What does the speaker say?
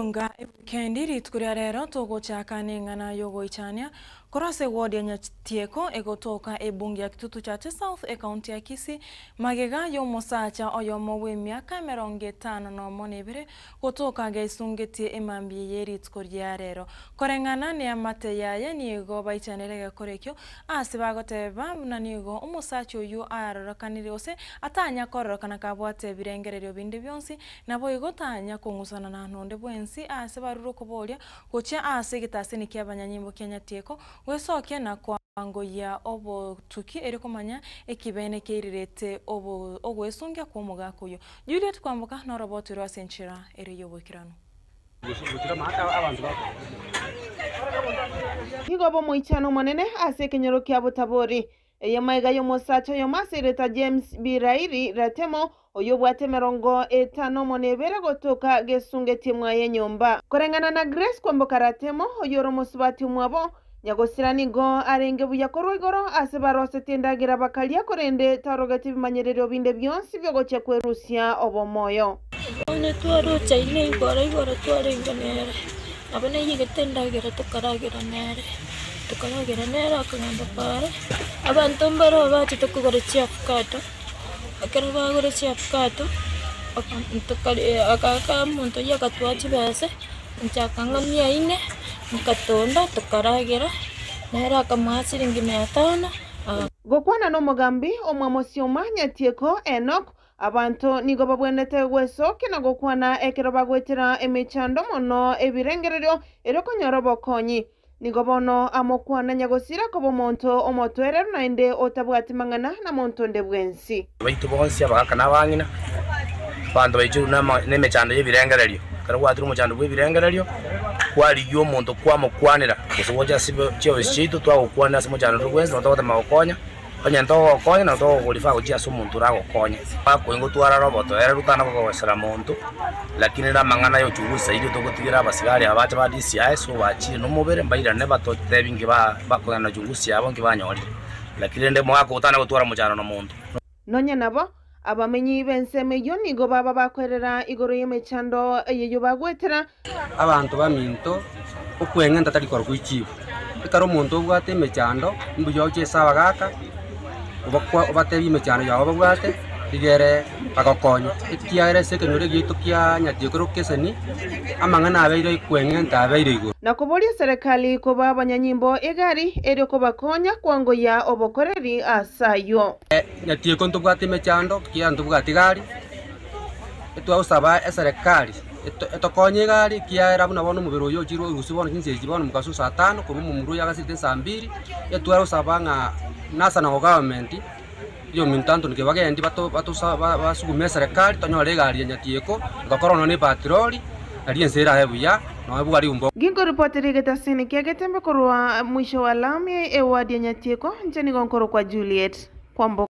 Nga ewikendi rituko ria rero togochaka neng'ana yogoichania korwa ase eward ya Nyatieko egotoka ebunge ya Kitutu Chache South ecounty ya Kisii magega yomosacha oyomo bwemiaka emerongo etano nomo na ebere gotoka gaisungetie emambia ye rituko ria rero. Koreng'ana neamate yaye nigo baichanire egekora ekio ase bagoteba buna nigo omosacha oyio arorekanire gose atanya kororekana kabwate ebirengererio binde bionsi Naboigo tanya kong'usanana nonde bwensi aase barure okoboria gochia aase egetaseni ki'abanyanyimbo kia Nyatieko, gwesokia na koangoyia obotuki erio komanya ekibeene keirirete ogwesungia kw'omogaka oyio. Juliet Kwamboka noroboti rwe ase enchera ere y'oboikeranu. Nigo bomoichano omonene ase ekenyoro kia Botabori. Eye maiga y'omosacha oyomo ase erieta James Birairi Ratemo, oyobwate emerongo etano omo na ebere gotoka gesungetie mwaye enyomba. Koreng'ana na Grace Kwamboka Ratemo, oyore omosubati omwabo, nyagosira nigo arenge buya korwa igoro ase barosetie endagera bakaria korende tarogeti ebimanyererio binde bionsi biogochia kwerusia obomoyo. Bono twarochaine igoro igoro twarenge nere, nabo naiyegete endagera tokaragera nere, tokaragera nere akagenda paara, abanto mbaro bachete kogora chiafukado, ekero bagora chiafukado, tokaria agaaka omonto oyio agatoa chibesa, inche akang'a mia inne, nkatonda tokaragera, nere akamoa chiringi mia tano. Gokwana nomogambi omwamosi o Manyatieko, Enock, Abanto nigo babwenerete gwesokia na gokwana ekero bagoetera emechando mono ebirengererio erio konyora obokonyi. Nigo bono amokwana nyagosira koba omonto omotoereru naende otabwati mang'ana na monto onde bwensi. Baito bonsi, abagaaka na abang'ina, abanto baichorwe nemechando y'ebirengererio. Ekero gwatire omochando bw'ebirengererio, kwarigia omonto kwamokwanera, gose gocha ase chiofisi chiaito twagokwanera ase omochando onde bwensi, nabo togotema gokonya. Onye ntogokonya, nabo togokorifa gochia ase omonto oragokonye. Bakoigwa gotwarara obotoereru tana kogosera monto, lakini namang'ana y'ochungusi zaidi togotigera abasigari aba bache ba DCI so bachire nomobere mbairane batotebi nki bakogenda na uchunguzi yabo nki banyorire. Lakini rende omogaka oyo tana gotwara mochando na monto. Nonya nabo, abamenyi b'ensemo eyio nigo baba bakoerera igoro y'emechando eyio bagoetera. Abanto baminto, okweng'enta tari korokwa echifu. Ekero omonto obwate emechando, mbuya oche ase abagaka, obakwa obatebie emechando yabo babwate, rigere bagokonye. Ekiagera ase ekenyoro giaito kia Nyatieko Lokeseni, amang'ana abeire okweng'enta abeire igoro. Na koboria eserekari kobaa abanyanyimbo egari erio kobakonya kwangoyia obokoreri ase ayio. Nyatieko ntobwate emechando, ekiagera ntobwati gari, etwagosaba eserekari etokonye egari, ekiagera buna bono omobere oyo ochire orusia bono chinsa echi bono mogaso saa tano, korwa omomura oyo agasirete nsaa mbiri, etwagosaba ng'a nasa na government, oyominto Anthony Kibagendi bato batosa basugume eserekari tonyore egari ya Nyatieko, egokora nonya na epatroli, nario ense erabe buya, nonya bwari mbo. Ginkoripotera egetasini kia Getembe korwa mwisho wa lami eward ya Nyatieko, inche nigo nkorokwa Juliet Kwamboka.